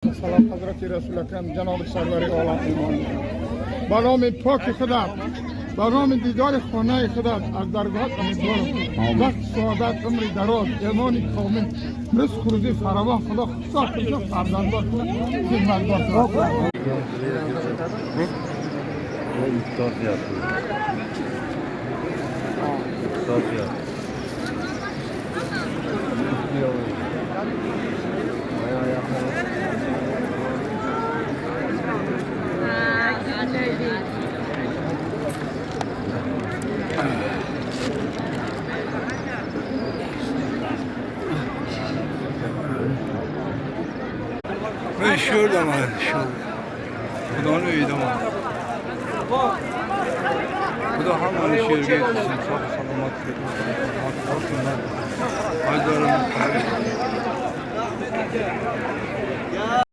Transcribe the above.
Салом ҳазрати расул акрам, ҷаноби сарвари олам, имон ба номи поки худат, ба номи дидори хонаи худат аз даргоҳат умедворам вақт, саодат, умри дароз, имони комил, ризқ рӯзӣ фаровон. Худо хусо хусо фарзанддор кунад, хизматгор кунад. İftar fiyatı. İftar fiyatı. Bayağı yakın. من شردم شد خدا نمیدم خدا همانی شیر getirsin. Sağ salamat salamat olsunlar. Haydarım.